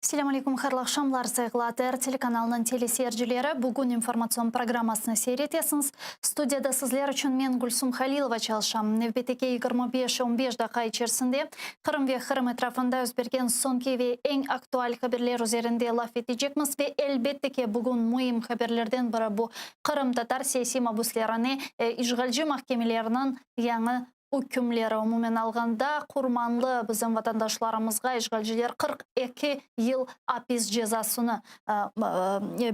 Selâm aleyküm, hayırlı aqşamlar, sayğılı ATR telekanalınıñ teleseyircileri. Bugün informatsion programmasını seyir etesiñiz. Studiyada sizler içün men, Gülsum Halilova, çalışam. Nevbetteki 25, 15 daqqa içerisinde Qırım ve Qırım etrafında yüz bergen soñki ve eñ aktual haberler üzerinde laf etecekmiz ve, elbette ki, bugün müim haberlerden biri bu, qırımtatar siyasiy mabüslerine işğalci mahkemeleriniñ yañı ükümleri, umumen alğanda, qurmanlı bizim vatandaşlarımızğa işğalciler 42 yıl apis cezasını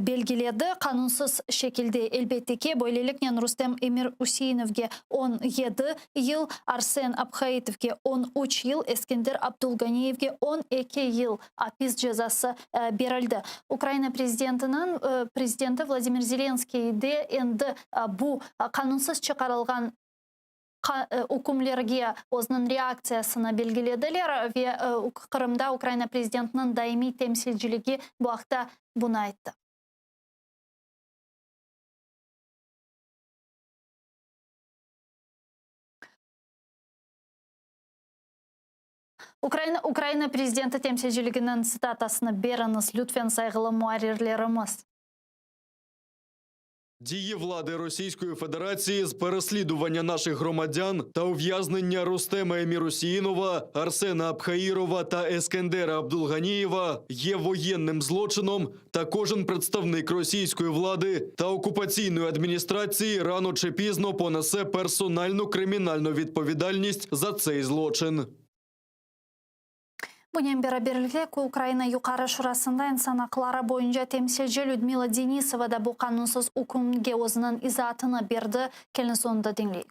belgiledi, qanunsız şekilde, elbette ki. Böyleliknen, Rustem Emirüseinovge 17 yıl, Arsen Abhaitovge 13 yıl, Eskender Abdulganiyevge 12 yıl apis cezası berildi. Ukraina prezidentiniñ prezidenti Vladimir Zelenskiy de endi bu qanunsız çıqarılğan ükümlerge özüniñ reaktsiyasını belgilediler ve Qırımda Ukraina prezidentiniñ daimiy temsilciligi bu aqta bunı ayttı. Ukraina Ukraina prezidenti temsilciliginiñ tsitatasını beriñiz, lütfen, sayğılı muarrirlerimiz. Дії влади Російської Федерації з переслідування наших громадян та ув'язнення Рустема Емірусіїнова, Арсена Абхаїрова та Ескендера Абдулганієва є воєнним злочином та кожен представник російської влади та окупаційної адміністрації рано чи пізно понесе персональну кримінальну відповідальність за цей злочин. Bunen beraberlikte, Ukraina Yuqarı Şurasında insan aqları boyunca temsilci Lüdmila Denisova da bu qanunsız ükümge özüniñ izaatını berdi. Keliñiz onı da diñleyik.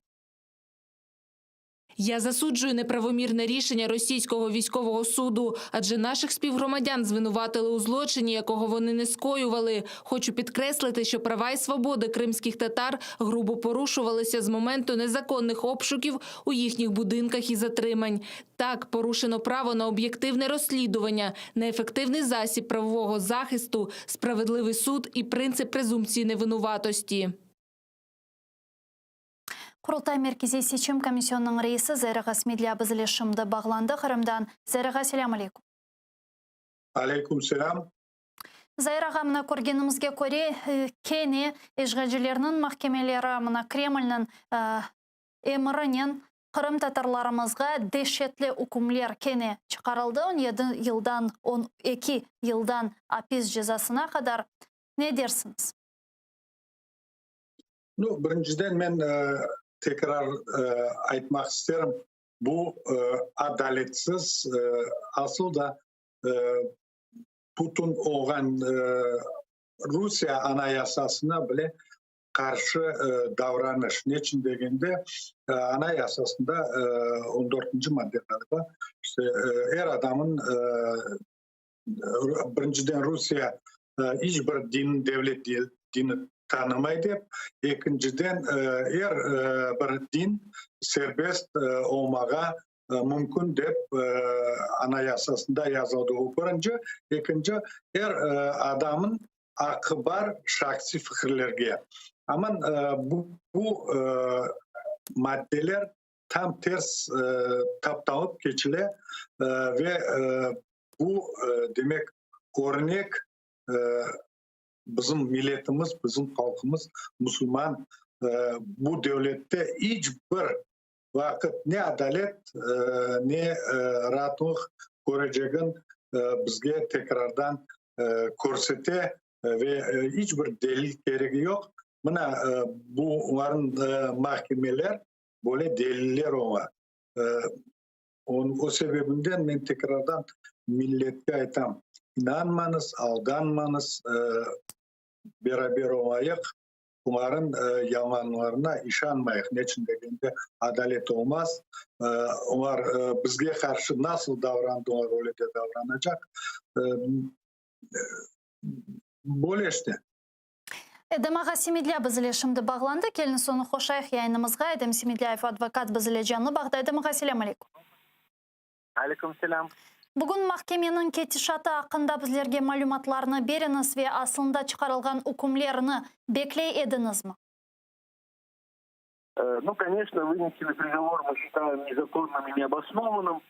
Я засуджую неправомірне рішення російського військового суду, адже наших співгромадян звинуватили у злочині, якого вони не скоювали. Хочу підкреслити, що права і свободи кримських татар грубо порушувалися з моменту незаконних обшуків у їхніх будинках і затримань. Так, порушено право на об'єктивне розслідування, на ефективний засіб правового захисту, справедливий суд і принцип презумпції невинуватості. Qurultay Merkeziy seçim komisyonınıñ reisi Zair ağa Smedlâ biz ile şimdi bağlandı Qırımdan. Zair ağa, selâm aleyküm. Aleyküm selâm. Zair ağa, mına körgenimizge köre, kene işğalcilerniñ mahkemeleri, mına Kremlniñ emirinen qırımtatarlarımızğa deşetli ükümler kene çıqarıldı, 17 yıldan 12 yıldan apis cezasına qadar. Ne dersiñiz? Nu, birinciden men tekrar aytmaq isterim, bu adaletsiz, asıl da bütün olğan Rusiye Anayasasına bile qarşı davranış. Neçün degende, Anayasasında on dörtünci madde ğaliba, işte er adamın, birinciden Rusiye iç bir din, devlet dini tanımay dep, ekinciden er bir din serbest olmağa mümkün dep Anayasasında yazıldı. O birinci. Ekinci, er adamın aqqı bar şahsiy fikirlerge. Aman bu maddeler tam ters taptalıp keçile ve bu, demek, örnek bizim milletimiz, bizim halqımız, musulman bu devlette iç bir vaqıt ne adalet, ne raatlıq körecegin bizge tekrardan körsete ve iç bir delil keregi yoq. Mına bu olarnıñ mahkemeler böyle deliller ola. O sebebinden men tekrardan milletke aytam, inanmañız, aldanmañız, beraber olayıq, olarnıñ yalanlarına işanmayıq. Neçün degende, adalet olmaz. Olar bizge qarşı nasıl davrandı, olar öyle de davranacaq. Böyle işte. Edem ağa Semedlâ biz ile şimdi bağlandı. Keliñiz onı qoşayıq yayınımızğa. Edem Semedlâyev, advokat, biz ile canlı bağda. Edem ağa, selâm aleyküm. Aleyküm selâm. Bugün mahkemeniñ ketişatı aqqında bizlerge malümatlarnı beriñiz ve aslında çıqarılğan ükümlerni bekley ediñizmi? Nu, koneçno, vınesenıy prigovor mı şçitayem nezakonnym i neobosnovannym.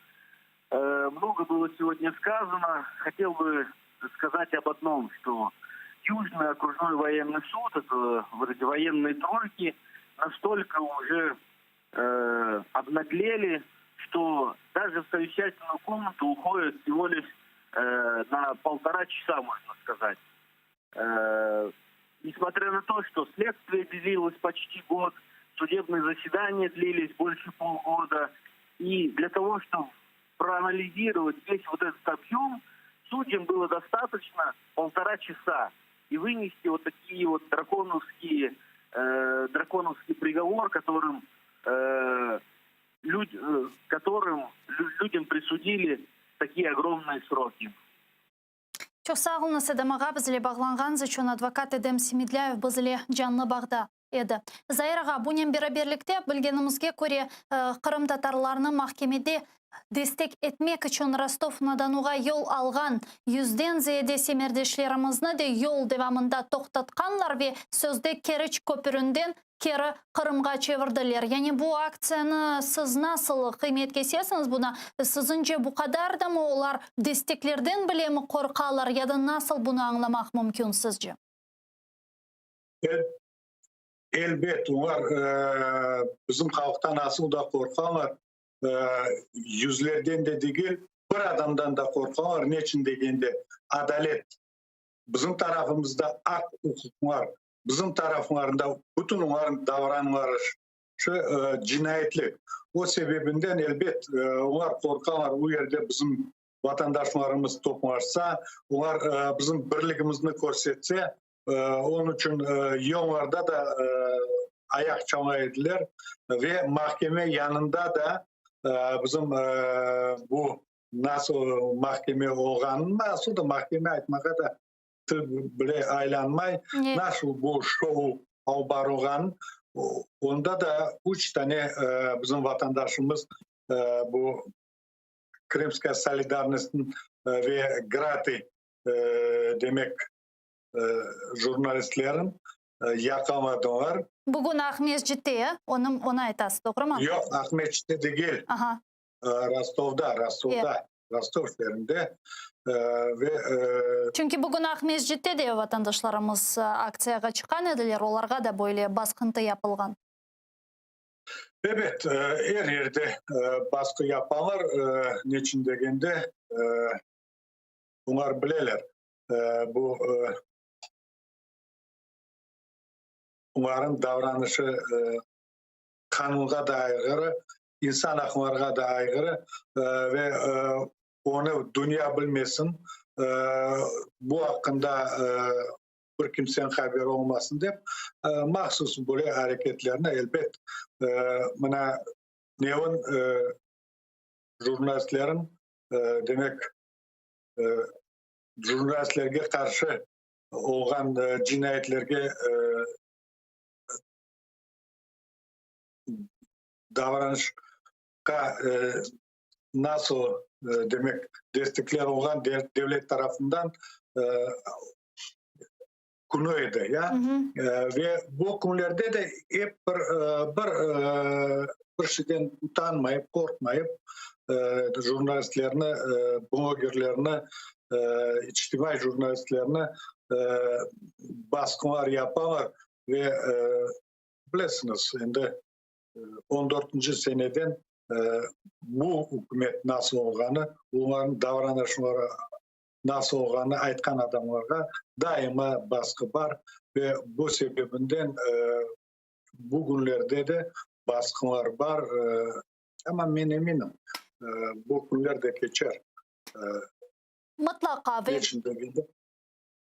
Mnogo bylo segodnâ skazano. Hotel bı. сказать об одном, что Южный окружной военный суд, это вот эти военные тройки, настолько уже обнаглели, что даже в совещательную комнату уходят всего лишь на полтора часа, можно сказать. Несмотря на то, что следствие длилось почти год, судебные заседания длились больше полгода, и для того, чтобы проанализировать весь вот этот объем, судьям было достаточно полтора часа и вынести вот такие вот драконовский приговор, которым людям присудили такие огромные сроки. Çoq sağ oluñız, Edem ağa, bizle bağlanğanıñız içün. Advokat Edem Semedlâyev bizle canlı bağda edi. Zair ağa, bunen beraberlikte bilgenimizge köre qırımtatarlarnı mahkemede destek etmek içün Rostov-na-Donuğa yol alğan yüzden ziyade semerdeşlerimizni de yol devamında toqtatqanlar ve sözde Keriç köpürinden keri Qırımğa çevirdiler. Yani bu aktsiyanı siz nasıl qıymet kesesiñiz buna? Siziñce bu qadar da mı olar desteklerden bile mi qorqalar ya da nasıl bunı añlamaq mümkün sizce? Elbet, olar bizim halqtan asıl da qorqalar, yüzlerden de degil, bir adamdan da qorqalar, neçün degende, adalet bizim tarafımızda, aq-uquqlar bizim taraflarında, bütün olarnıñ davranları şu cinayetlik. O sebebinden, elbet, olar qorqalar, o yerde bizim vatandaşlarımız toplaşsa, olar bizim birligimizni körsetse, onıñ içün yollarda da ayaq çala ediler ve mahkeme yanında da bizim bu nasıl mahkeme olğanını, nasıl da mahkeme aytmağa da til bile aylanmay, nasıl bu şou alıp barılğan, onda da üç tane bizim vatandaşımız bu Krımskaya solidarnostnıñ ve Gratı demek jurnalistlerin yaqaladılar. Bugün Aqmescitte, onı aytasız, doğrumı? Yoq, Aqmescitte degil. Rostovda, Rostovda, Rostov şeerinde ve Çünki bugün Aqmescitte de vatandaşlarımız aktsiyağa çıqqan ediler, olarğa da böyle basqıntı yapılğan. Ebet, er yerde basqı yapalar, neçün degende, olar bileler, bu olarnıñ davranışı qanunğa da ayğırı, insan aqlarğa da ayğırı ve onı dünya bilmesin, bu aqqında bir kimseniñ haberi olmasın dep, mahsus böyle areketlerni, elbet, mına nevin jurnalistlerin, demek, jurnalistlerge qarşı olğan cinayetlerge davranışqa nasıl, demek, destekler olğan devlet tarafından künü edi ya, ve bu künlerde de ep bir şeyden utanmayıp, qorqmayıp, jurnalistlerni, blogerlerni, içtimaiy jurnalistlerni basqılar yapalar ve bilesiñiz, endi 14-nci seneden bu ükümet nasıl olğanı, olarnıñ davranışları nasıl olğanı aytqan adamlarğa daima basqı bar ve bu sebebinden bugünlerde de basqılar bar, amma men eminim, bu künler de keçer. Mıtlaqa. Neçün degende,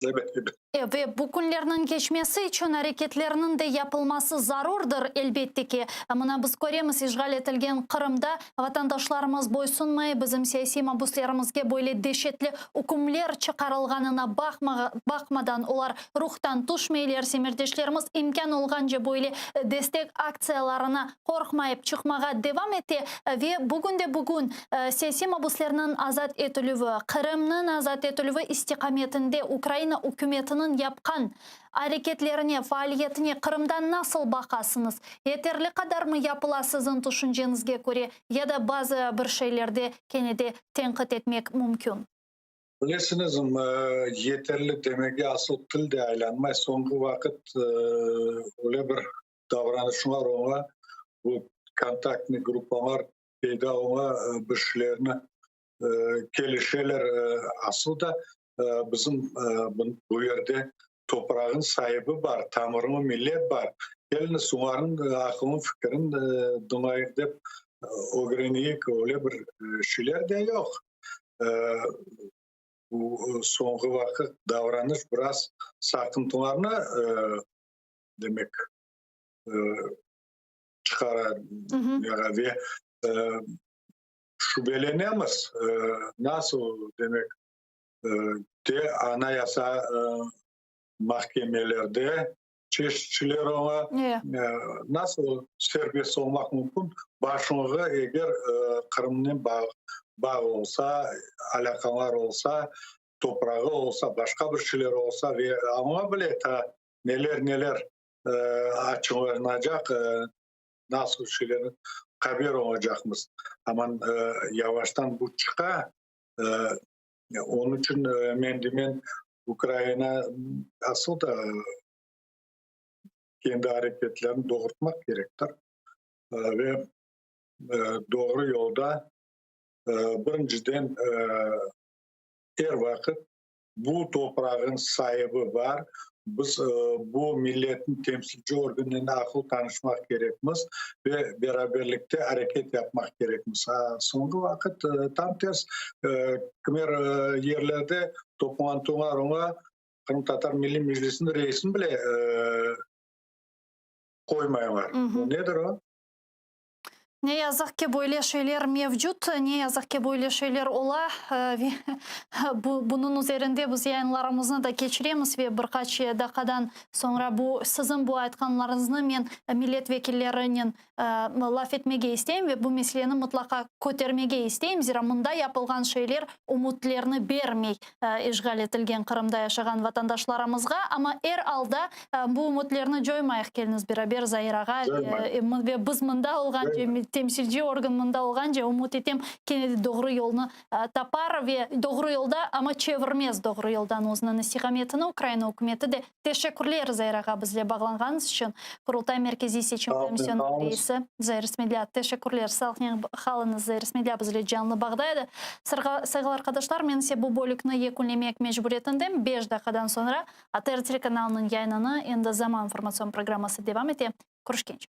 ebet, ebet. Ve bu künlerniñ keçmesi içün areketlerniñ de yapılması zarurdır, elbette ki. Mına biz köremiz, işğal etilgen Qırımda vatandaşlarımız boysunmay, bizim siyasiy mabuslerimizge böyle deşetli ükümler çıqarılğanına baqmadan olar ruhtan tüşmeyler, semerdeşlerimiz imkân olğance böyle destek aktsiyalarına qorqmayıp çıqmağa devam ete ve bugünde bugün siyasiy mabuslerniñ azat etilüvi, Qırımnıñ azat etilüvi istiqametinde Ukraina ükümetiniñ yapqan areketlerine, faaliyetine Qırımda nasıl baqasıñız? Yeterli qadarmı yapıla siziñ tüşünceñizge köre ya da bazı bir şeylerde kene de tenqit etmek mümkün? Bilesiñiz, yeterli demege asıl til de aylanmay. Soñki vaqıt öyle bir davranışlar ola, bu kontaktnıy gruppalar peyda ola, bir şeylerni kelişeler. Asıl da bizim bu yerde toprağın saibi bar, tamırlı millet bar. Keliñiz, olarnıñ aqılın, fikirin diñleyik dep ögreneyik, öyle bir şeyler de yoq. Bu soñki vaqıt davranış biraz saqıntılarnı, demek, çıqara ve şübelenemiz, nasıl, demek, de anayasa mahkemelerde çeşitçiler ola, nasıl serbest olmaq mümkün, başlığı eger Qırımnen bağ olsa, alâqalar olsa, toprağı olsa, başqa bir şeyler olsa ve aña bile ta neler-neler açıqlanacaq, nasıl şeylerni haber olacaqmız. Aman yavaştan bu çıqa, onıñ içün men demen, Ukraina asıl da kendi areketlerini doğurtmaq kerektir ve doğru yolda birinciden er vaqıt bu toprağın saibi bar, biz bu milletniñ temsilci organınen aqıl tanışmaq kerekmiz ve beraberlikte areket yapmaq kerekmiz. Soñki vaqıt tam ters, kimer yerlerde toplantılar ola, Qırımtatar Milliy Meclisiniñ reisini bile qoymaylar. Bu nedir o? Ne yazıq ki, böyle şeyler mevcut, ne yazıq ki, böyle şeyler ola ve bunıñ üzerinde biz yayınlarımıznı da keçiremiz ve bir qaç daqqadan soñra bu siziñ bu aytqanlarıñıznı men millet vekillerinen laf etmege isteyim ve bu meseleni mıtlaqa kötermege isteyim, zira mında yapılğan şeyler ümütlerni bermey işğal etilgen Qırımda yaşağan vatandaşlarımızğa, amma er alda bu ümütlerni coymayıq, keliñiz beraber, Zair ağa, ve biz mında olğance, temsilci organ mında olğance, ümüt etem, kene de doğru yolnı tapar ve doğru yolda, amma çevirmez doğru yoldan özüniñ istiqametini Ukraina ükümeti de. Teşekkürler, Zair ağa, bizle bağlanğanıñız içün. Qurultay Merkeziy Seçim Komisyonınıñ reisi Zair Smedlâ. Teşekkürler, sağlıqnen qalıñız. Zair Smedlâ bizle canlı bağda edi. Sayğılı arqadaşlar, men ise bu bölükni yekünlemek mecburiyetindem. Beş daqqadan soñra ATR telekanalınıñ yayınını endi Zaman informatsion programması devam ete. Körüşkence.